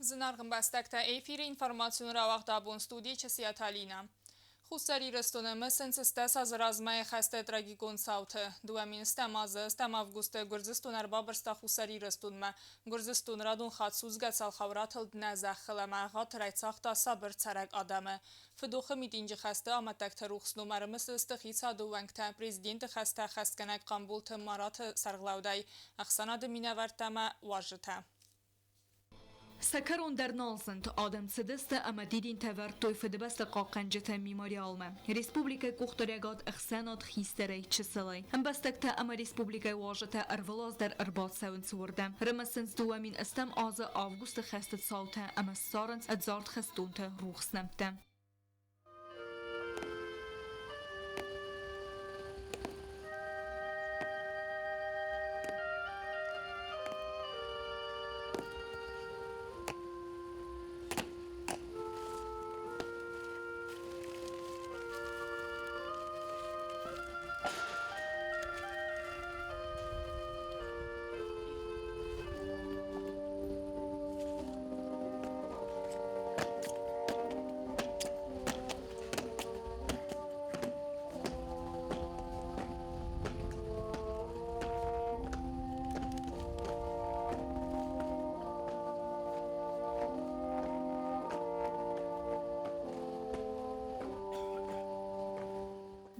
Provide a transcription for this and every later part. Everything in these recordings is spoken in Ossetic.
Зынаргъ ӕмбӕстӕгтӕ, эфиры информацион рауагъд абон студийы Чысиаты Алинӕ. Хуссар Ирыстоны мысынц стӕс азы размӕ хӕсты трагикон цауты. 2000 азы ӕстӕм августы Гуырдзыстон ӕрбабырста Хуссар Ирыстонмӕ. Гуырдзыстон радон хатт судзгӕ цалхау ратылд нӕ зӕххыл ӕмӕ ӕгъатырӕй цагъта сабыр цӕрӕг адӕмы. Фыдохы митинджы хӕсты амӕттӕгты рухс ном ӕрымысыдысты хицауады уӕнгтӕ, президенты хӕстӕ ӕххӕстгӕнӕг Хъамболты Мараты сӕргълӕудӕй, ӕхсӕнады минӕвӕрттӕ ӕмӕ уазджытӕ. Сӕ кӕрон дӕр нал зынд, адӕм цыдысты ӕмӕ дидинтӕ ӕвӕрдтой Фыдыбӕсты хъахъхъӕнджыты мемориалмӕ. Республикӕйы къухдариӕгад ӕхсӕнад хистӕрӕй, чысылӕй. Ӕмбӕстӕгтӕ ӕмӕ республикӕйы уазджытӕ ӕрвылаз дӕр ӕрбацӕуынц уырдӕм. Рымысынц 2008 азы августы хӕсты цаутӕ ӕмӕ ссарынц ӕдзард хӕстонты рухс нӕмттӕ.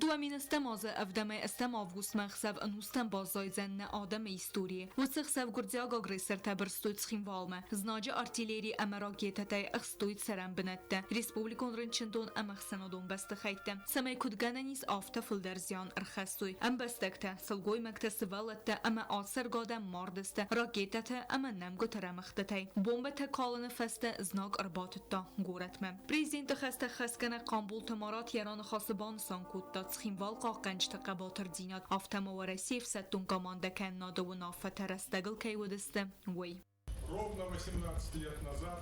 2000 азы ӕвдӕмӕй ӕстӕм августмӕ ӕхсӕв ӕнустӕм баззайдзӕн нӕ адӕмы историйы. Уыцы хсӕв гуырдзиаг агрессортӕ бырстой Цхинвалмӕ, знаджы артиллери ӕмӕ ракетӕтӕй ӕхстой цӕрӕн бынӕттӕ, республикон рынчындон ӕмӕ ӕхсӕнадон бӕстыхӕйттӕ, цӕмӕй куыд гӕнӕн ис, афтӕ фылдӕр зиан ӕрхӕссой. Ӕмбӕстӕгтӕ, сылгоймӕгтӕ, сывӕллӕттӕ ӕмӕ ацӕргӕ адӕм мардысты ракетӕтӕ ӕмӕ нӕмгуыты рӕмыгъдтытӕй. Бомбӕтӕ калыны фӕстӕ знаг ӕрбатыдта горӕтмӕ. Президенты хӕстӕ хӕсгӕнӕг Хъамболты Марат йӕ раныхасы банысан кодта, Цхинвал хъахъхъӕнджыты хъӕбатырдзинад, афтӕ ма Уӕрӕсейы ӕфсӕддон командӕкӕнынады уынаффӕтӕ рӕстӕгыл кӕй уыдысты, уый. Ровно 18 лет назад,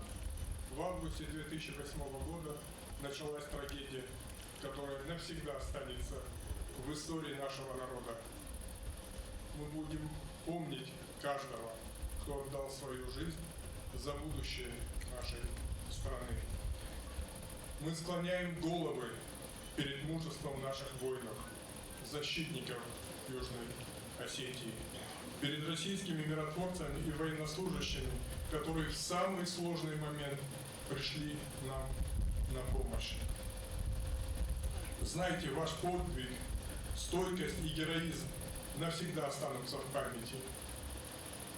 в августе 2008 года, началась трагедия, которая навсегда останется в истории нашего народа. Мы будем помнить каждого, кто отдал свою жизнь за будущее нашей страны. Мы склоняем головы перед мужеством наших воинов, защитников Южной Осетии, перед российскими миротворцами и военнослужащими, которые в самый сложный момент пришли нам на помощь. Знайте, ваш подвиг, стойкость и героизм навсегда останутся в памяти.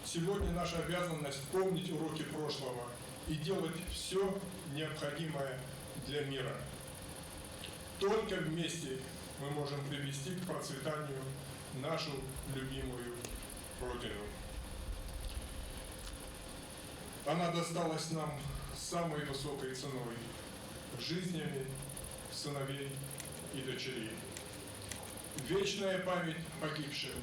Сегодня наша обязанность помнить уроки прошлого и делать все необходимое для мира. Только вместе мы можем привести к процветанию нашу любимую Родину. Она досталась нам самой высокой ценой – жизнями сыновей и дочерей. Вечная память погибшим,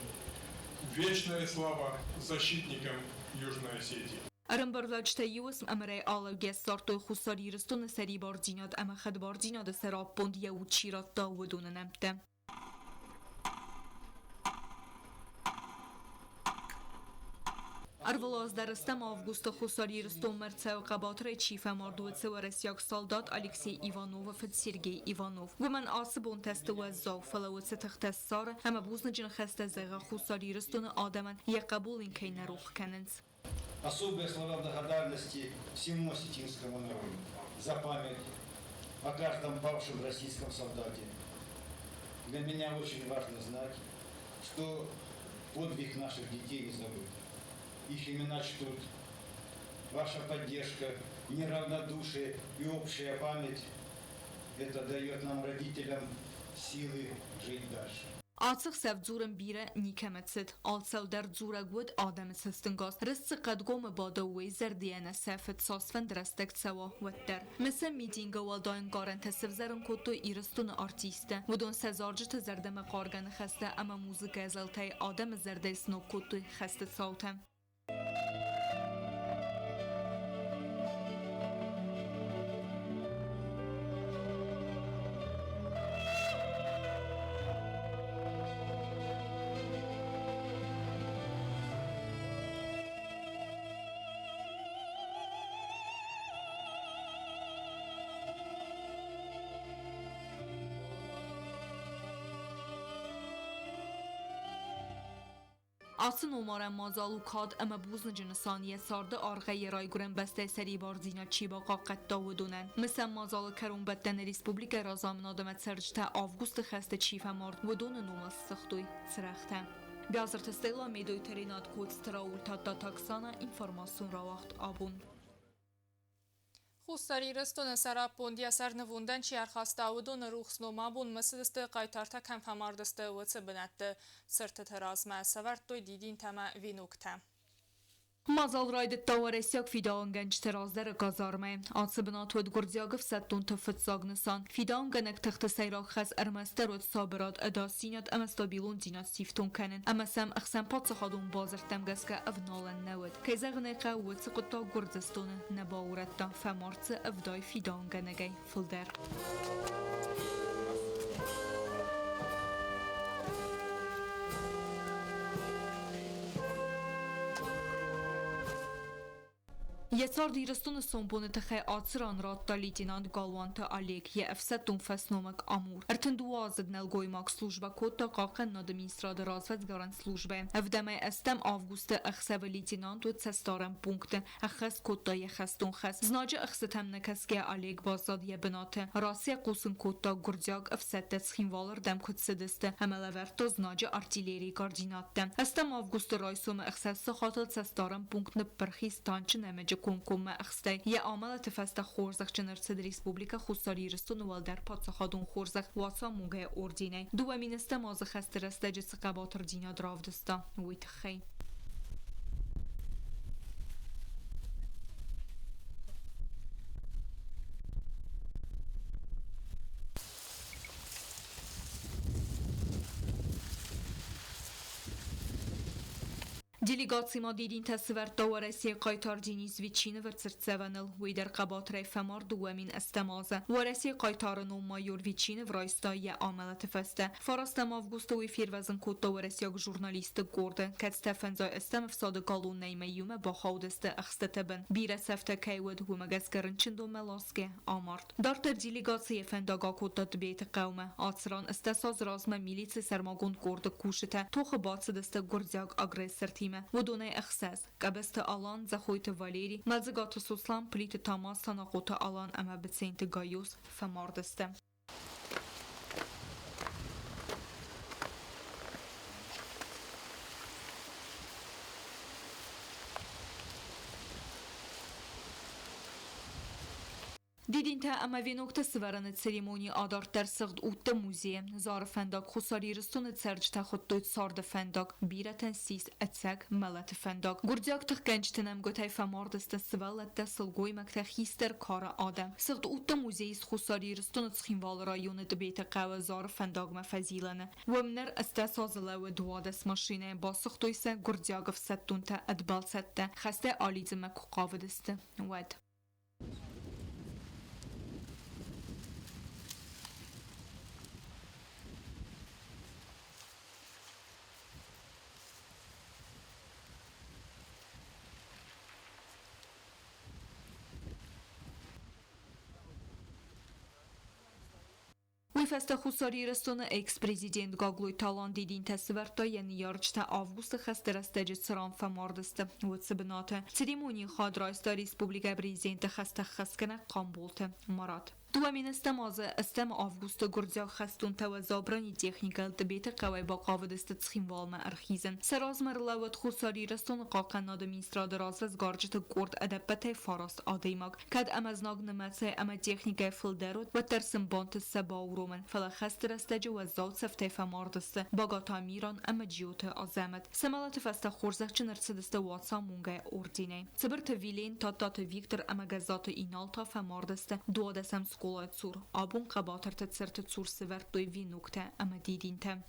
вечная слава защитникам Южной Осетии. Ӕрӕмбырдлӕджытӕ иу уысм ӕмырӕй алӕугӕ ссардтой Хуссар Ирыстоны сӕрибардзинад ӕмӕ хӕдбардзинады сӕраппонд йӕ уд чи радта, уыдоны нӕмттӕ. Ӕрвылаз дӕр ӕстӕм августы Хуссар Ирыстонмӕ ӕрцӕуы хъӕбатырӕй чи фӕмард, уыцы уӕрӕсейаг салдат Алексей Ивановы фыд Сергей Иванов. Уымӕн ацы бонтӕ сты уӕззау, фӕлӕ уыцы тыхтӕ ссары ӕмӕ бузныджы ныхӕстӕ зӕгъы Хуссар Ирыстоны адӕмӕн, йӕ хъӕбул ын кӕй нӕ рох кӕнынц. Особые слова благодарности всему осетинскому народу за память о каждом павшем российском солдате. Для меня очень важно знать, что подвиг наших детей не забыт. Их имена чтут. Ваша поддержка, неравнодушие и общая память – это дает нам, родителям, силы жить дальше. Ацы хсӕв дзурын бирӕ никӕмӕ цыд. Алцӕудӕр дзурӕг уыд адӕмы цӕстӕнгас. Рыст цы хъӕдгомы бады, уый зӕрдийӕ нӕ сӕфы, цасфӕнды рӕстӕг цӕуа, уӕддӕр. Мысӕн митингы уӕлдай ӕнкъарӕнтӕ сывзӕрын кодтой Ирыстоны артисттӕ. Уыдон сӕ зарджыты зӕрдӕмӕ хъаргӕ ныхӕстӕ ӕмӕ музыкӕйы зӕлтӕй адӕмы зӕрдӕйы сног кодтой хӕсты цаутӕ. Ацы номарӕн мадзал у кад ӕмӕ бузныджы нысан, йӕ царды аргъӕй йӕ райгуырӕн бӕстӕйы сӕрибардзинад чи бахъахъхъӕдта, уыдонӕн. Мысӕн мадзалы кӕронбӕттӕны республикӕйы разамынад ӕмӕ цӕрджытӕ августы хӕсты чи фӕмард, уыдоны номыл ссыгътой цырӕгътӕ. Биазырты Стелла, Медойты Ренат, Коцты Рауль, Тадтаты Оксана, информацион рауагъд «Абон». Хуссар Ирыстоны сӕраппонд йӕ сӕр нывондӕн чи ӕрхаста, уыдоны рухс ном абон мысыдысты, хъайтартӕ кӕм фӕмардысты, уыцы бынӕтты. Цыртыты размӕ сӕвӕрдтой дидинтӕ ӕмӕ веноктӕ. Мадзал райдыдта уӕрӕсейаг фидауынгӕнджыты раздӕры казармӕйы. Ацы бынат уыд гуырдзиаг ӕфсӕддонты фыццаг нысан. Фидауынгӕнӕг тыхты сӕйраг хӕс ӕрмӕстдӕр уыд сабырад, ӕдасдзинад ӕмӕ стабилондзинад сифтонг кӕнын ӕмӕ сӕм ӕхсӕнпаддзахадон бадзырдтӕм гӕсгӕ ӕвналӕн нӕ уыд. Кӕй зӕгъын ӕй хъӕуы, уыцы хъуыддаг Гуырдзыстоны нӕ баурӕдта, фӕмард дзы 70 фидауынгӕнӕгӕй фылдӕр. Йӕ цард Ирыстоны сомбоны тыххӕй ацы ран радта лейтенант Галуанты Олег, йӕ ӕфсӕддон фӕсномыг Амур. 32-аздзыд нӕлгоймаг службӕ кодта Хъахъхъӕнынады министрады развӕдсгарӕн службӕйы. Ӕвдӕмӕй ӕстӕм августы ӕхсӕвы лейтенант уыд цӕстдарӕн пункты, ӕххӕст кодта йӕ хӕстон хӕс. Знаджы ӕхстытӕм нӕ кӕсгӕ Олег баззад йӕ бынаты. Рацийӕ хъусын кодта, гуырдзиаг ӕфсӕдтӕ Цхинвалы рдӕм куыд цыдысты, ӕмӕ лӕвӕрдта знаджы артиллерийы координаттӕ. Ӕстӕм августы райсомы ӕхсӕз сахатыл цӕстдарӕн пункт ныппырх ис танчы нӕмыджы комкоммӕ ӕхстӕй. Йӕ амӕлӕты фӕстӕ хорзӕхджын ӕрцыд Республикӕ Хуссар Ирыстоны уӕлдӕр паддзахадон хорзӕх Уацамонгӕйы орденӕй. 2010 азы хӕсты рӕстӕджы цы хъӕбатырдзинад равдыста, уый тыххӕй. Делегаци ма дидинтӕ сывӕрдта Уӕрӕсейы хъайтар Денис Ветчиновы цыртдзӕвӕныл. Уый дӕр хъӕбатырӕй фӕмард 2008 азы. Уӕрӕсейы хъайтары ном майор Ветчинов райста йӕ амӕлӕты фӕстӕ. Фарастӕм августы уый фервӕзын кодта уӕрӕсейаг журналистты къорды, кӕцытӕ фӕндзай ӕстӕм ӕфсады колоннӕимӕ иумӕ бахаудысты ӕхстыты бын. Бирӕ цӕфтӕ кӕй уыд, уымӕ гӕсгӕ рынчындонмӕ ласгӕ амард. Дарддӕр делегаци йӕ фӕндаг акодта Тъбеты хъӕумӕ. Ацы ран 80 азы размӕ милицийы сӕрмагонд къорды кусджытӕ тохы бацыдысты гуырдзиаг агрессортимӕ. Уыдонӕй ӕхсӕз: Къӕбысты Алан, Дзӕхойты Валери, Мӕлдзыгаты Сослан, Плиты Тамаз, Санахъоты Алан ӕмӕ Быценты Гайоз фӕмардысты. Дидинтӕ ӕмӕ веноктӕ сывӕрыны церемони адарддӕр сыгъд удты музейы. Зары фӕндаг Хуссар Ирыстоны цӕрджытӕ хуыдтой царды фӕндаг, бирӕтӕн ссис ӕцӕг мӕлӕты фӕндаг. Гуырдзиаг тыхгӕнджыты нӕмгуытӕй фӕмардысты сывӕллӕттӕ, сылгоймӕгтӕ, хистӕр кары адӕм. Сыгъд удты музей ис Хуссар Ирыстоны Цхинвалы районы Тъбеты хъӕуы Зары фӕндагмӕ фӕзилӕны. Уым ныр 80 азы лӕууы 12 машинӕйы, басыгътой сӕ гуырдзиаг ӕфсӕддонтӕ ӕд бӕлцӕттӕ, хӕстӕй алидзынмӕ куы хъавыдысты, уӕд. Уый фӕстӕ Хуссар Ирыстоны экс-президент Гаглойты Алан дидинтӕ сывӕрдта йӕ ныййарджытӕ августы хӕсты рӕстӕджы цы ран фӕмардысты, уыцы бынаты. Церемонийы хатт райста республикӕйы президенты хӕстӕ хӕсгӕнӕг Хъамболты Марат. 2010 азы ӕстӕм августы гуырдзиаг хӕстонтӕ уӕззау бронетехникӕйыл Тъбеты хъӕуӕй бахъавыдысты Цхинвалмӕ ӕрхизын. Сӕ размӕ ӕрлӕууыд Хуссар Ирыстоны хъахъхъӕнынады министрады развӕсгарджыты къорд ӕдӕппӕтӕй фараст адӕймаг. Кӕд ӕмӕ знаг нымӕцӕй ӕмӕ техникӕйӕ фылдӕр уыд, уӕддӕр сын бантыст сӕ бауромын, фӕлӕ хӕсты рӕстӕджы уӕззау цӕфтӕй фӕмардысты Багаты Амиран ӕмӕ Джиоты Азӕмӕт. Сӕ мӕлӕты фӕстӕ хорзӕхджын ӕрцыдысты Уацамонгӕйы орденӕй. Цыбырты Вилен, Тадтаты Виктор ӕмӕ Гӕззаты Инал та фӕмардысты 12-ӕм скъолайы цур. Абон хъӕбатырты цырты цур сывӕрдтой веноктӕ ӕмӕ дидинтӕ.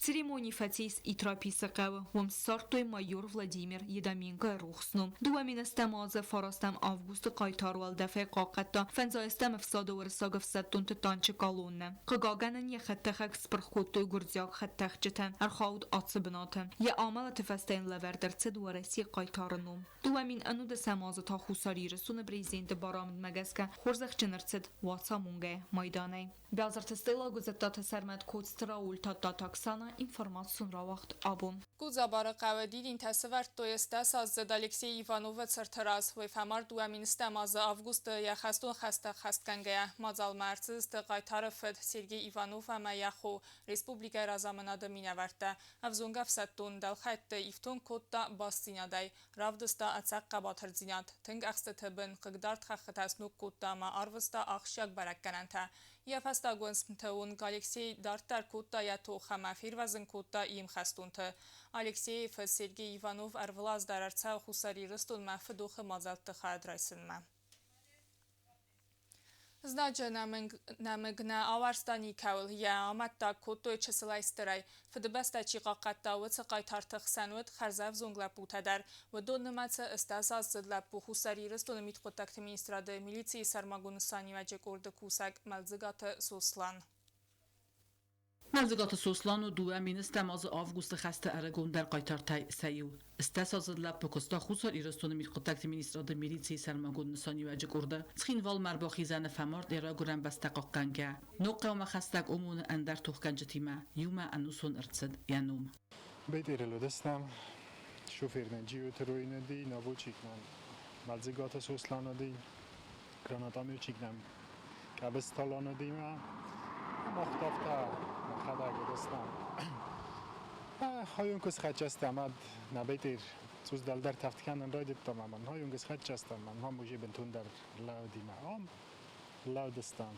Церемони фӕцис Итраписы хъӕуы, уым ссардтой майор Владимир Едаменкойы рухс ном. 2010 азы 9 августы хъайтар уӕлдӕфӕй хъахъхъӕдта 50 ӕфсады уырыссаг ӕфсӕддонты танчы колоннӕ. Хъыгагӕн ын йӕ хӕдтӕхӕг спырх кодтой гуырдзиаг хӕдтӕхджытӕ, ӕрхауд ацы бынаты. Йӕ амӕлӕты фӕстӕ йын лӕвӕрд ӕрцыд Уӕрӕсейы хъайтары ном. 2011 азы та Хуссар Ирыстоны президенты барамындмӕ гӕсгӕ хорзӕхджын ӕрцыд Уацамонгӕ майданӕй. Бязырты Стелла, Гуызӕттаты Сӕрмӕт, Коцты Рауль, Тадтаты Оксана, информацион рауагъд «Абон». Гудзабары хъӕуы дидинтӕ сӕвӕрдтой 80-аздзыд Алексей Ивановы цырты раз. Уый фӕмард 2010 азы августы йӕ хӕстон хӕстӕ ӕххӕстгӕнгӕйӕ. Мадзалмӕ ӕрцыдысты хъайтары фыд Сергей Иванов ӕмӕ йӕ хо, республикӕйы разамынады минӕвӕрттӕ. Ӕвзонг ӕфсӕддон дӕлхӕйтты ифтонг кодта бастдзинадӕй, равдыста ӕцӕг хъӕбатырдзинад. Тынг ӕхстыты бын хъыгдард хӕххытӕ сног кодта ӕмӕ арвыста ахсджиаг бӕрӕггӕнӕнтӕ. Йӕ фӕстаг уысмты онг Алексей дарддӕр кодта йӕ тох ӕмӕ фервӕзын кодта йе мхӕстонты. Алексейы фыд Сергей Иванов ӕрвылаз дӕр ӕрцӕуы Хуссар Ирыстонмӕ фыдохы мадзӕлтты хайад райсынмӕ. Знаджы нӕмыг нӕ ауӕрста никӕуыл, йӕ амӕттаг кодтой чысылӕй стырӕй. Фыдыбӕстӕ чи хъахъхъӕдта, уыцы хъайтарты хсӕн уыд хӕрзӕвзонг лӕппутӕ дӕр. Уыдон нымӕцы 80-аздзыд лӕппу, Хуссар Ирыстоны мидхъуыддӕгты министрады милицийы сӕрмагонд нысаниуӕджы къорды кусӕг Мӕлдзыгаты Сослан. Мӕлдзыгаты Сослан у 2010 азы августы хӕсты ӕрыгондӕр хъайтартӕй сӕ иу. 80-аздзыд лӕппу куыста Хуссар Ирыстоны мидхъуыддӕгты министрады милицийы сӕрмагонд нысаниуӕджы къорды. Цхинвалмӕ ӕрбахизӕны фӕмард йӕ райгуырӕн бӕстӕ хъахъхъӕнгӕ. Ногхъӕумӕ хӕстӕг ОМОН-ы ӕндӕр тохгӕнджытимӕ иумӕ ӕнусон ӕрцыд йӕ ном. Бетъирыл уыдыстӕм, шофер нын Джиоты Роин уыди, наводчик нӕм Мӕлдзыгаты Сослан уыди, гранатометчик нӕм Къӕбысты Талон уыди ӕмӕ мах афтӕ нӕхӕдӕг уыдыстӕм. Хайон куы схӕццӕ ӕд нӕ Бетъир цъус дӕлдӕр тӕвд кӕнын райдыдтам ӕмӕ хайон куы схӕццӕ стӕм, ам уже бынтондӕр лӕудимӕ. Ам лӕудыстӕм,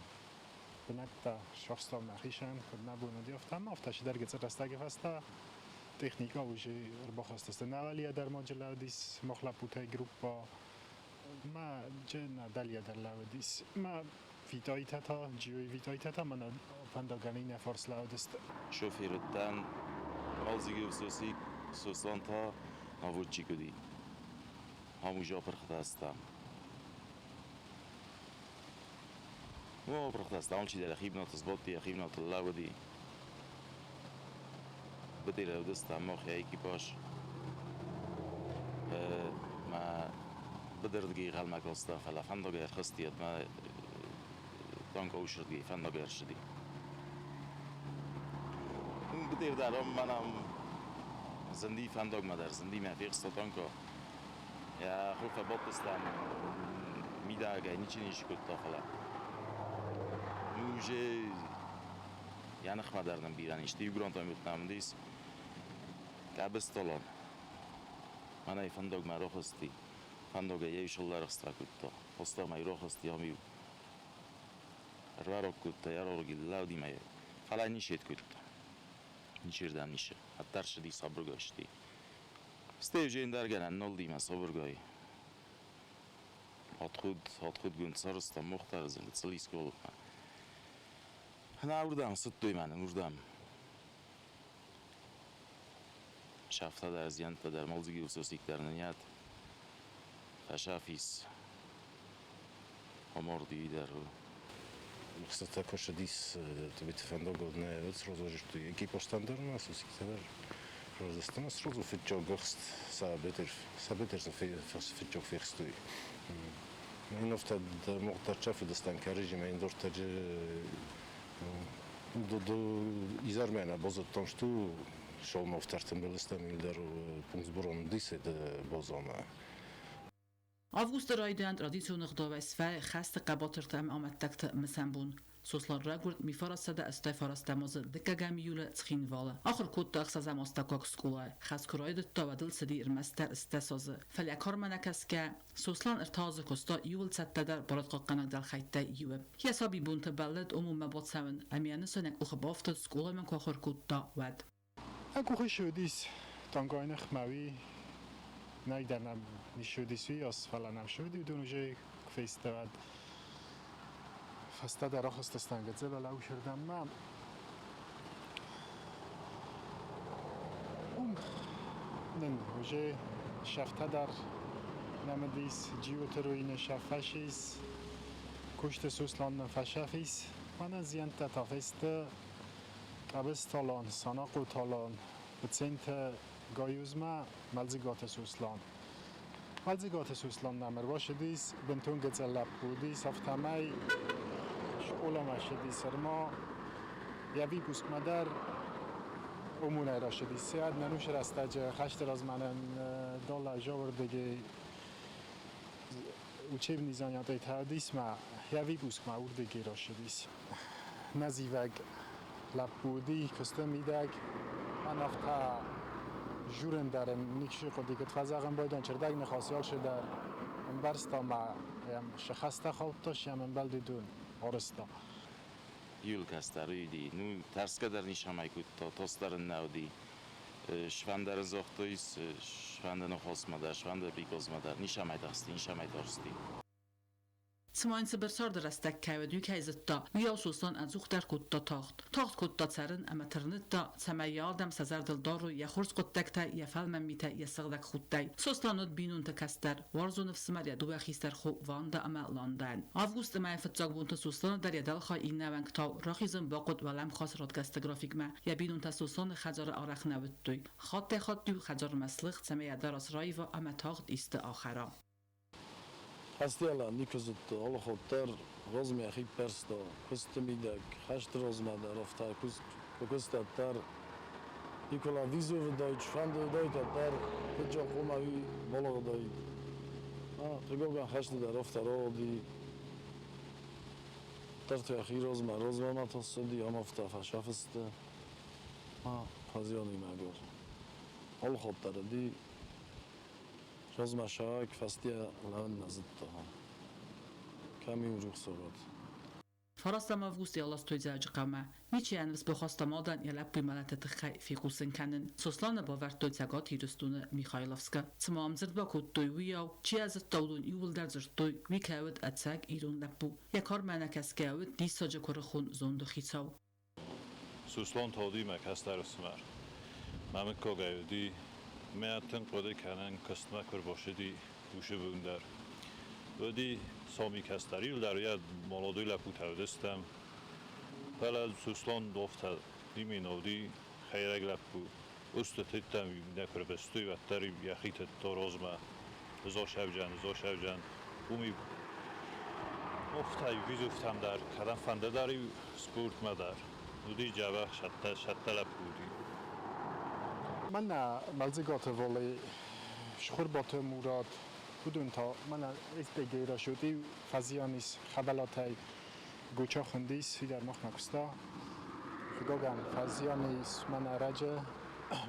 бынӕттӕ сахстам нӕхицӕн, куыд нӕ бон уыди, афтӕ ӕмӕ афтӕ чидӕр гыццыл рӕстӕджы фӕстӕ техника уже ӕрбахастысты. Нӕ уӕлийӕ дӕр ма лӕудис мах лӕппутӕй группа, ма нӕ дӕлийӕ дӕр лӕудис. Ма Витайтӕ та, Джиойы Витайтӕ та мӕнӕ фӕндагӕн иннӕ фарс лӕудысты. Шофер уыдтӕн, Мӕлдзыгы Сосик, Сослан та наводчик уыди. Ам уже апырхытӕ стӕм. Ну, апырхытӕ стӕм, алчидӕр йӕхи бынаты сбадти, йӕхи бынаты лӕууыди. Быдыры уыдыстӕм мах йӕ экипаж. Мӕ быдырдыгӕй ӕнхъӕлмӕ кастӕн, фӕлӕ фӕндагӕй ӕрхызти, ӕмӕ танк аусырдыгӕй фӕндагӕй ӕрсыди. Быдыр дӕр ам мӕнӕ зынди фӕндагмӕ дӕр зынди, мӕ фехста танка. Йӕ хуылфы бадтыстӕм, мидӕгӕй ничи ницы кодта, фӕлӕ уже йӕ ныхмӕ дӕр нын бирӕ низты. Иу гранатомет нӕм уыдис, Къӕбыстолон. Мӕнӕй фӕндагмӕ рахызти, фӕндагӕй йӕ иу сыллӕрхст ракодта. Фӕстагмӕ рахызти, ам-иу ӕрбарог кодта, йӕ рорги лӕудимӕ, фӕлӕ ничи кодта. Ничердӕм ницы. Ӕддӕр ссыди, сабыргай ссыди. Стӕй уже ӕндӕр гӕнӕн нал уыди сабыргай. Отхудгонд сарӕзтам мох дӕр дзы гыццыл искуы. Нӕ уырдӕм цыдтой мӕнӕ уырдӕм. Сӕфтӕ дӕр, зиӕнттӕ дӕр, мӕлдзыги сосик дӕр нын фӕсӕфис. Амарди дӕр. Хсата кошадис тобите фӕндагыл нӕ сразу же экипаж дӕр на сосикте дӕр Роздастана сразу фитчог ӕхст сабетер фитчог фехстой. Инофта мохтарча фидастан карижи индортаджи до изармена бозоттам шту шолмофтартын белыстам илдар пункт сборон дисе бозона. Августы райдиан традицион ӕгъдауӕй свӕййы хӕсты хъӕбатырты ӕмӕ амӕттӕгты мысӕн бон. Сослан райгуырд 1989 азы 2 июлы Цхинвалы. Ахуыр кодта ӕхсӕзӕм астӕуккаг скъолайы. Хӕст куы райдыдта, уӕд ыл цыди ӕрмӕстдӕр 18 азы. Фӕлӕ кармӕ нӕ кӕсгӕ, Сослан 3 азы куыста иууыл цӕттӕдӕр барадхъахъхъӕнӕг дӕлхӕйттӕй иуы. Йӕ сабибонты бӕллыд ОМОН-мӕ бацӕуын, ӕмӕ йӕ нысан йӕ къухы бафтыд, скъоламӕ куы ахуыр кодта, уӕд. Къухы шудис тангойных мауи найдар нам нишудис виос, фӕлӕ нӕм шуди уыдон уже куы фестӕвӕд. Фӕстӕдӕр ахызтыстӕм гыццыл лӕусырдӕм. Нын уже шафтадар намадис джиотероине шафашис куште Сослан фашафис мана зиянта тафесте Къабысталан, Санакъуталан, Быценты Гайузмӕ Мӕлдзыгаты Сослан. Мӕлдзыгаты Сослан нӕм ӕрбацыдис, бынтон гыццыл лӕппу уыдис, афтӕмӕй скъоламӕ ссыдис ӕрма йӕ выпускмӕ дӕр ОМОНӕй рацыдис. Сӕ нӕнусы рӕстӕджы хӕсты размӕ нын дӕлӕ Зауырдыгӕй учебный занятийтӕ уыдис мӕ йӕ выпускмӕ уырдыгӕй рацыдис. Нӕзивӕг лӕппу уыди куысты мидӕг, мӕн афтӕ журын дӕр ын ничи хъуыди, куыд фӕзӕгъын байдон, чырдаг ныхас алчидӕр ӕмбӕрста мӕ йӕм сыхӕстӕ хаудта, йӕм ӕмбӕлди дон арызта. Июл кӕстӕр уыди. Ну, тӕрсгӕ дӕр ницӕмӕй кодта, тас дӕр ын нӕ уыди. Сфӕндӕр ын загътой, сфӕнды ныхасмӕ дӕр, сфӕнды приказмӕ дӕр. Ницӕмӕй тарсти, ницӕмӕй тарсти. Цыма йын цыбыр царды рӕстӕг кӕй уыд, уый кӕй зыдта, уыйау Сослан ӕдзухдӕр кодта тагъд. Тагъд кодта цӕрын ӕмӕ тырныдта, цӕмӕй йӕ адӕм сӕ зӕрдыл дарой йӕ хорз хъуыддӕгтӕ, йӕ фӕлмӕн митӕ, йӕ сыгъдӕг худтӕй. Сослан уыд бинонты кӕстӕр, уарзон ӕфсымӕр йӕ дыууӕ хистӕр хо Ванда ӕмӕ Ландӕн. Августы мӕйы фыццаг бонты Сосланы дӕр йӕ дӕлхай иннӕ уӕнгтау рахизын бахъуыд уӕлӕмхас радгӕсты графикмӕ. Йӕ бинонтӕ Сосланы хӕдзары арӕх нӕ уыдтой. Хаттӕй-хатт-иу хӕдзармӕ слыгъд, цӕмӕй йӕ дарӕс раива ӕмӕ тагъд исты ахӕра. Хӕстӕлӕ никуы зыдта, алыхатт дӕр размӕ хиппӕрста, куысты мидӕг, хӕсты размӕ дӕр афтӕ куы куыстат дӕр. Никола визовыдаид, сфӕндыдаид дӕр, куыд хъуамӕ уый балыгъдаид. Хъыгагӕн хӕсты дӕр афтӕ рауади. Дӕр йӕхи размӕ размӕ тасыди ӕмӕ афтӕ фӕсӕфысты. Фӕзиан и мӕгуыр. Алыхатт дӕр уыди размӕ сӕг, фӕстийӕ лӕууын нӕ зыдта. Кӕм-иу рухс уӕд. 9 августы аластой Дзӕуджыхъӕумӕ. Ничи ӕнус бахаста мадӕн йӕ лӕппуйы мӕлӕты тыххӕй фехъусын кӕнын. Сосланы бавӕрдтой Цӕгат Ирыстоны Михайловскы. Цыма ӕмдзырд бакодтой, уыйау, чи ӕдзырдта, уыдон иууылдӕр дзырдтой, уый кӕй уыд ӕцӕг ирон лӕппу. Йӕ кармӕ нӕкӕсгӕ уыд диссаджы куырыхон зонды хицау. Сослан та уыди мӕ кӕстӕр ӕфсымӕр. Мӕ мыггагӕй уыди. Мӕ тынг хъуыды кӕнын, куыстмӕ куы ӕрбацыди, уыцы бон дӕр. Уыди Соми кӕстӕр, иуылдӕр йӕ молодой лӕппутӕ уыдыстӕм. Фӕлӕ Сослан афтӕ именно уыди хӕйрӕг лӕппу. Устытӕм нӕ куы ӕрбастой, уӕддӕр йӕхи тыдта размӕ. Зосӕвджан, Зосӕвджан. Уым афтӕ визовтӕм дӕр, кӕдӕм фӕнды дӕр-иу спортмӕ дӕр. Уыди дзӕбӕх цӕттӕ лӕппу уыди. Мӕнӕ Мӕлдзыгаты Вале, Схуырбаты Мурат, уыдон та мӕнӕ СПГ-йы рӕсугъд фӕзиан ис Хӕбӕлатӕй Гоча хуындис, фидар махмӕ куыста. Хъыгагӕн, фӕзиан ис мӕнӕ ӕрӕджы.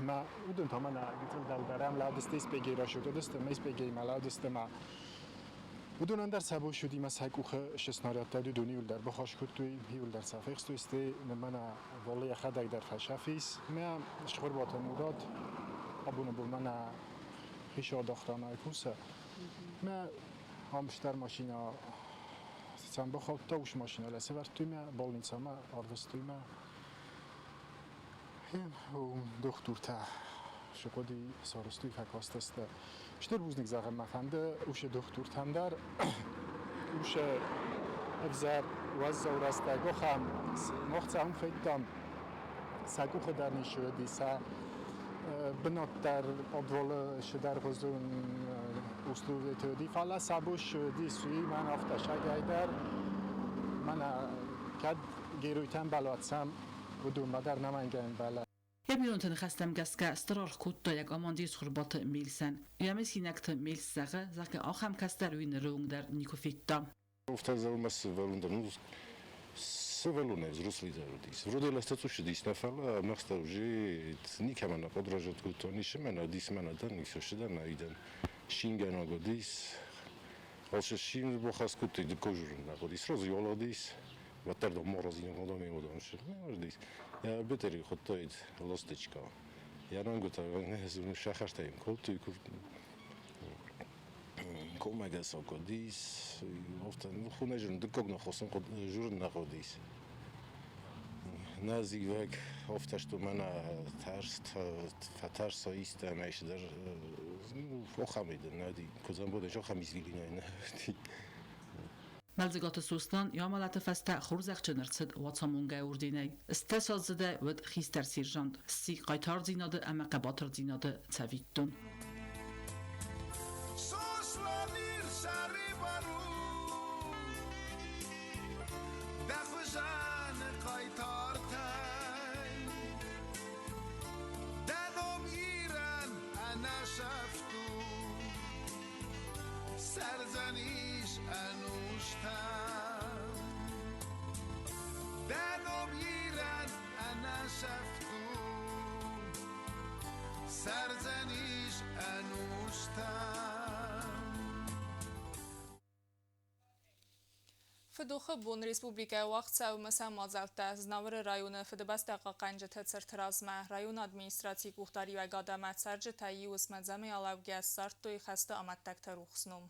Мӕ уыдон та мӕнӕ гыццыл дӕлдӕр ам лӕудысты СПГ-йы рӕсугъд уыдысты, мӕ СПГ-имӕ лӕудысты мӕ уыдонӕн дӕр сӕ бон уыди мӕ сӕ къухы сты снарядтӕ, уыдон иуылдӕр бахас кодтой, иуылдӕр сӕ фехстой, стӕй мӕнӕ Вале йӕхӕдӕг дӕр фӕсӕф ис. Мӕ Схуырбаты Мурат абоны бон мӕнӕ хицауады охранӕйы кусы. Мӕ ам стӕр машинӕ сӕм бахаудта, уыцы машинӕ лӕсӕвӕрдтой мӕ, больницӕмӕ арвыстой мӕ. Дохтуртӕ сыхъуыди сарӕзтой, фӕкастысты. Стыр бузныг зӕгъын мӕ фӕнды уыцы дохтуртӕн дӕр. Уыцы ӕвзӕр уӕззау рӕстӕг ахӕм мах цӕуын федтам, сӕ къухы дӕр ницы уыди, сӕ бынат дӕр подвалы цыдӕргъуызон условиты уыди, фӕлӕ сӕ бон цы уыдис, уый мӕн афтӕ сагӕй дӕр мӕнӕ кӕд геройтӕн балуадзӕм, уыдонмӕ дӕр нӕмӕнгӕй ӕмбӕлы. Йӕ бинонты ныхӕстӕм гӕсгӕ стыр аргъ кодта йӕ командир Цхуырбаты Мельсӕн. Йӕ мысинӕгты Мельс зӕгъы, зӕгъгӕ, ахӕм кӕстӕр уый ныры онг дӕр никуы федта. Афтӕ зӕгъы сывӕллон дӕр, ну, сывӕллонӕй взрослый дӕр уыдис. Вроде лӕстӕ цъус уыдис, нӕ фӕлӕ мӕхстӕ уже никӕмӕн нӕ подражать кодта, ницы мӕнӕ уыдис, мӕнӕ дӕн, ницы сыдӕн, ӕйдӕн. Шингӕнаг уыдис. Алцы шин бахӕс кодтой, дыккаг журн нӕ хъуыдис, сразу ялыгъдис. Уӕддӕр дам маразин адӕм уыдон уыдис. Йӕ бетери хуыдтаид ласточка. Йӕ рангуытӕ сӕхӕстӕ йын кодтой, коммӕгӕсӕг уыдис. Афтӕ хонӕджын дыккаг ныхасӕн журн нӕ хъуыдис. Нӕ зивӕг офтӕсту мӕнӕ тарст фӕтарса истӕмӕ исдӕр охамиды нӕ куыдзӕн охам извилинай нӕ. Мӕлдзыгаты Сослан йӕ амӕлӕты фӕстӕ хорзӕхджын ӕрцыд Уацамонгӕ орденӕй. Стӕсаздзыдӕй уыд хистӕр сержант, сси хъайтардзинады ӕмӕ хъӕбатырдзинады цӕвиттон. Фыдохы бон республикӕйы уагъд цӕуы мысӕн мадзӕлттӕ Знауыры районы Фыдыбӕстӕ хъахъхъӕнджыты цырты размӕ. Районы администрацийы къухдариуӕгад ӕмӕ цӕрджытӕ иу уысмӕ алӕугӕ ссардтой хӕсты амӕттӕгты рухс ном.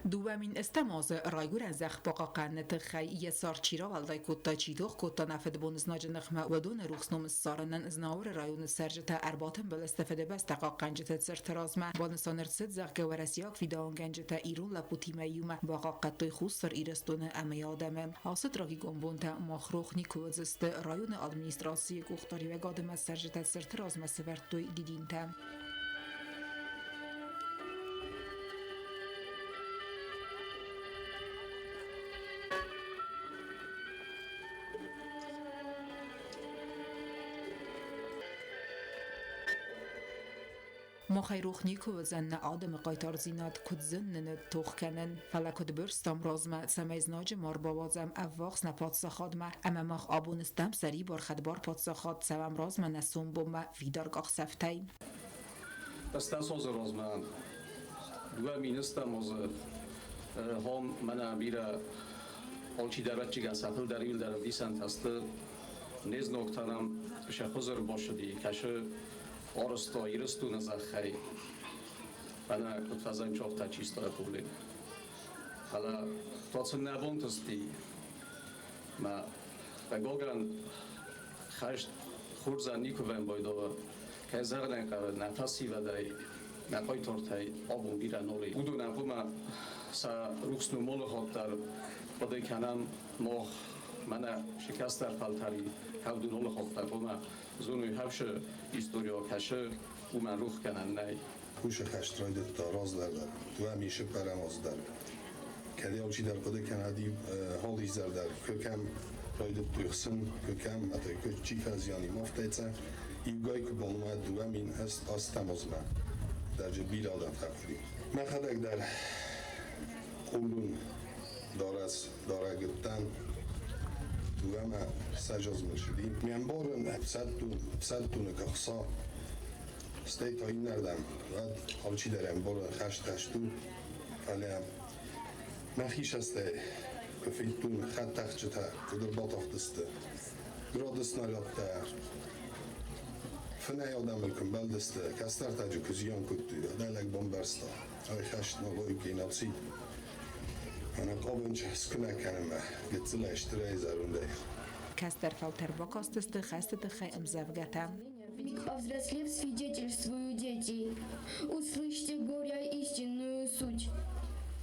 2008 азы райгуырӕн зӕхх бахъахъхъӕныны тыххӕй йӕ цард чи рауӕлдай кодта, чи тох кодта нӕ фыдбоны знаджы ныхмӕ, уыдоны рухс ном ссарынӕн Знауыры районы цӕрджытӕ ӕрбатымбыл сты Фыдыбӕстӕ хъахъхъӕнджыты цырты размӕ. Банысан ӕрцыд, зӕгъгӕ, уӕрӕсейаг фидауынгӕнджытӕ ирон лӕппутимӕ иумӕ бахъахъхъӕдтой Хуссар Ирыстоны ӕмӕ йӕ адӕмы. Ацы трагикон бонтӕ мах рох никуы уыдзысты. Районы администрацийы къухдариуӕгады ӕмӕ цӕрджытӕ цырты размӕ сӕвӕрдтой дидинтӕ. Махӕй рох никуы уыдзӕн нӕ адӕмы хъайтардзинад, куыд зын нын уыд тох кӕнын, фӕлӕ куыд бырстам размӕ, цӕмӕй знаджы ма рбауадзӕм ӕввахс нӕ паддзахадмӕ, ӕмӕ мах абон стӕм сӕрибар хӕдбар паддзахад, цӕуӕм размӕ нӕ сомбонмӕ фидар къахдзӕфтӕй. Ӕстӕс азы размӕ 2000 азы хом мӕнӕ бирӕ алчидӕр ӕвӕццӕгӕн сӕ фылдӕр иуылдӕр ӕвдисӕнтӕ сты не знӕгтӕ нӕм сӕ хуыз ӕрбацыди, кӕсы арызта Ирыстоны зӕххӕй, мӕнӕ куыд фӕзӕнчохтӕ чистая поле. Фӕлӕ та сын нӕ бантысти. Мӕ хъыгагӕн, хӕст хорзӕн никуы вӕмбайдава. Кӕй зӕгъын ӕй хъӕуы, нӕ фӕсивӕдӕй, нӕ хъайтартӕй абон бирӕ нал и. Уыдонӕн хъуамӕ сӕ рухс ном алы хатт дӕр хъуыды кӕнӕм мах, мӕнӕ шы кӕстӕр фӕлтӕри кӕвдун алы хатт дӕр хъуамӕ зоной хӕфсы историа кӕсы, уымӕн рух кӕнӕн нӕй. Уышы хӕст райдыдта раздӕр дӕр, дыууӕ сыппӕрӕм азы дӕр. Кӕд алчидӕр хъуыды кӕнӕд холизӕр дӕр, кӕм райдыдтой хсын, кӕм, чи фӕзиани мафтӕйцӕ, иугай куы банымайат 2008 азмӕ, дӕрджы бирӕ адӕм фӕхъуыди. Мӕхӕдӕг дӕр къулун дарӕс дарӕг уыдтӕн, дыууӕмӕ сӕджазмӕ сыди. Ме мбарын ӕфсӕддоны кӕхца, стӕй та иннӕрдӕм, уӕд алчидӕр ӕмбары хӕст хӕст у, фӕлӕ мӕхи сӕстӕй куы федтон хӕдтӕхджытӕ куыд ӕрбатахтысты, грады снарядтӕ фынӕй адӕмыл куы мбӕлдысты, кӕстӕртӕджы куы зиан кодтой, адӕлӕг бамбӕрста, ай хӕст ногой геноцид. Ӕнӕ къабанчы скуынӕг кӕнынмӕ гыццылӕй стырӕй зӕрондӕй. Кӕстӕр фӕлтӕр бакастысты хӕсты тыххӕй ӕмдзӕвгӕтӕ. Повзрослев, свидетельствую, дети, услышьте горя истинную суть.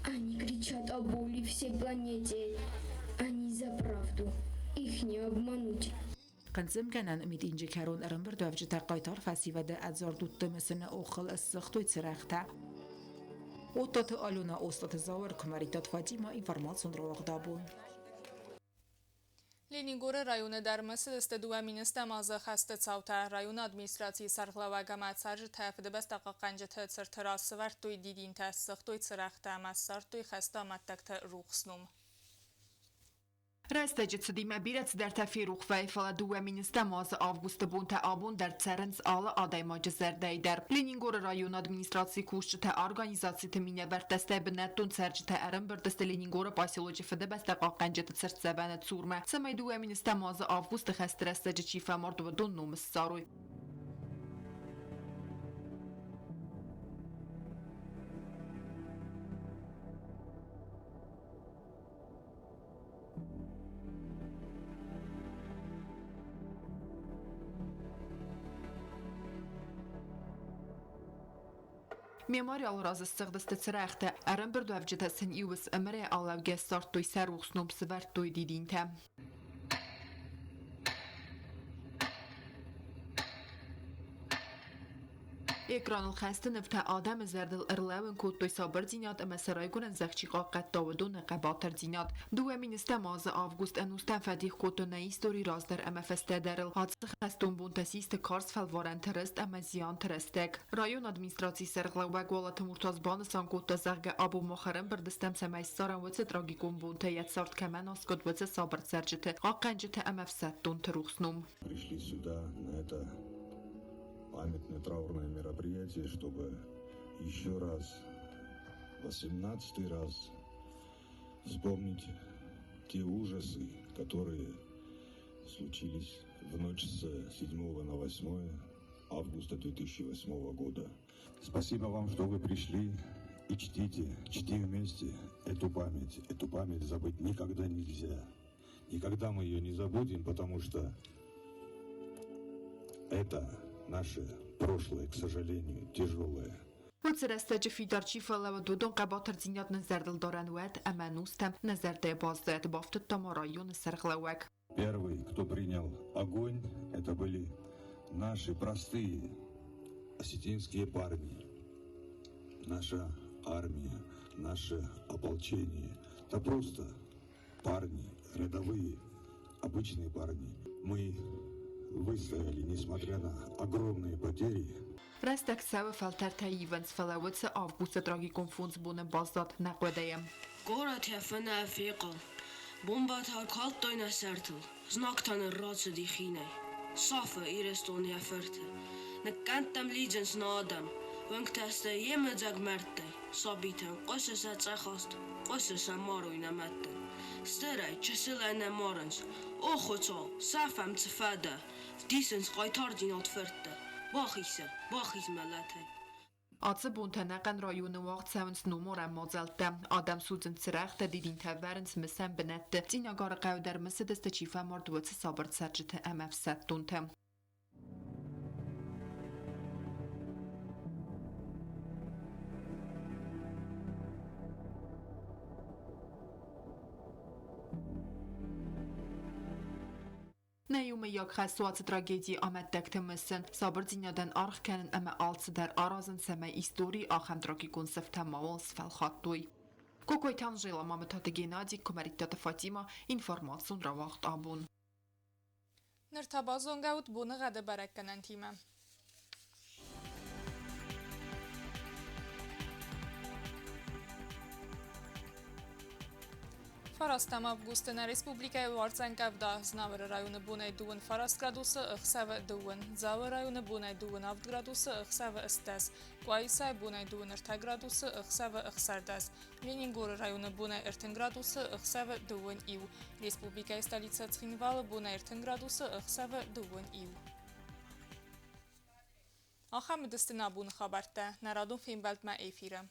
Они кричат о боли всей планете, они за правду, их не обмануть. Хъынцъымгӕнӕн митинджы кӕрон ӕрӕмбырдуӕвджытӕ хъайтар фӕсивӕды ӕдзард удты мысыны охыл ссыгътой цырӕгътӕ. Оттаты Алена, Остаты Зауыр, Куымӕридтаты Фатимӕ, информацион рауагъд абон. Ленингоры районы дӕр мысыдысты 2000 азы хӕсты цаутӕ. Районы администрацийы сӕргълӕууӕг ӕмӕ цӕрджытӕ Фыдыбӕстӕ хъахъхъӕнджыты цырты раз сӕвӕрдтой дидинтӕ, ссыгътой цырӕгътӕ ӕмӕ ссардтой хӕсты амӕттӕгты рухс ном. Рӕстӕджы цыдимӕ бирӕ цыдӕртӕ ферох вӕййы, фӕлӕ 2000 азы августы бонтӕ абон дӕр цӕрынц алы адӕймаджы зӕрдӕйы дӕр. Ленингоры районы администрацийы кусджытӕ, организациты минӕвӕрттӕ, стӕй бынӕттон цӕрджытӕ ӕрӕмбырд сты Ленингоры поселочы Фыдыбӕстӕ хъахъхъӕнджыты цыртдзӕвӕны цурмӕ, цӕмӕй 2000 азы августы хӕсты рӕстӕджы чи фӕмард, уыдон ном ссарой. Мемориалы раз ссыгъдысты цырӕгътӕ, ӕрӕмбырдуӕвджытӕ сын иу ӕмырӕй алӕугӕ ссардтой сӕ рухс ном, сывӕрдтой дидинтӕ. Экраныл хӕсты нывтӕ адӕмы зӕрдыл ӕрлӕууын кодтой сабырдзинад ӕмӕ сӕ райгуырӕн зӕхх чи хъахъхъӕдта, уыдоны хъӕбатырдзинад. 2010 азы август ӕнустӕм фӕдих кодтой нӕ истори раздӕр ӕмӕ фӕстӕдӕрыл. Ацы хӕстон бонтӕ систы карз фӕлварӕнты рыст ӕмӕ зианты рӕстӕг. Районы администрацийы сӕргълӕууӕг Уалыты Муртаз банысан кодта, зӕгъгӕ, абон мах ӕрӕмбырд стӕм, цӕмӕй ссарӕм уыцы трагикон бонтӕ, йӕ цард кӕмӕн аскъуыд, уыцы сабыр цӕрджыты, хъахъхъӕнджыты ӕмӕ ӕфсӕддонты рухс ном. Пришли сюда на это памятное траурное мероприятие, чтобы еще раз, 18-й раз вспомнить те ужасы, которые случились в ночь с 7 на 8 августа 2008 года. Спасибо вам, что вы пришли и чтите, чтим вместе эту память. Эту память забыть никогда нельзя. Никогда мы ее не забудем, потому что это наше прошлое, к сожалению, тяжелое. Уыцы рӕстӕджы фидар чи фӕлӕууыд, уыдон хъӕбатырдзинад нӕ зӕрдылдарӕн уӕд ӕмӕ ӕнустӕм нӕ зӕрдӕйы баззайӕд, бафтыдта ма районы сӕргълӕууӕг. Первый, кто принял огонь, это были наши простые осетинские парни, наша армия, наше ополчение. Да просто парни, рядовые, обычные парни. Мы выстояли, несмотря на огромные потери. Рӕстӕг цӕуы, фӕлтӕртӕ ивынц, фӕлӕ уыцы августы трагикон фондз боны баззад нӕ хъуыдыйы. Горӕт йӕ фынӕй фехъал. Бомбӕтӕ калдтой нӕ сӕртыл, знаг та ныррацыди хинӕй. Сафы Ирыстон йӕ фырты. Ныккӕндтӕм лидзынц нӕ адӕм. Уынгтӕ сты йемыдзаг мӕрдтӕй. Сабитӕн хъуысы сӕ цъӕхахст, хъуысы сӕ марой нӕ мӕдтӕн. Стырӕй, чысылӕй нӕ марынц. О Хуыцау, сафӕм цы фӕдӕ? Вдисынц хъайтардзинад фырттӕ. Бахиз сӕ, бахиз мӕлӕтӕй. Ацы бонтӕ ӕнӕхъӕн районы уагъд цӕуынц номарӕн мадзӕлттӕ. Адӕм судзынц цырӕгътӕ, дидинтӕ ӕвӕрынц мысӕн бынӕтты. Цъинагары хъӕуы дӕр мысыдысты, чи фӕмард, уыцы сабыр цӕрджыты ӕмӕ ӕфсӕддонты. Нӕ иумӕйаг хӕс у ацы трагедийы амӕттӕгты мысын, сабырдзинадӕн аргъ кӕнын ӕмӕ алцыдӕр аразын, цӕмӕй историйы ахӕм трагикон сыфтӕ мауал сфӕлхаттой. Кокойты Анжела, Мамытаты Геннадий, Куымӕридтаты Фатимӕ, информацион рауагъд абон. Ныр та базонгӕ ут боныгъӕды бӕрӕггӕнӕнтимӕ. Фарастӕм августы нӕ республикӕйы уардзӕн къӕвда. Знауыры районы бонӕй 29 градусы, ӕхсӕвы 2. Дзауы районы бонӕй 27 градусы, ӕхсӕвы 18. Къуаисайы бонӕй 23 градусы, ӕхсӕвы 16. Ленингоры районы бонӕй 30 градусы, ӕхсӕвы 21. Республикӕйы столицӕ Цхинвалы бонӕй 30 градусы, ӕхсӕвы 21. Ахӕм уыдысты нӕ абоны хабӕрттӕ. Нӕ радон фембӕлдмӕ эфиры.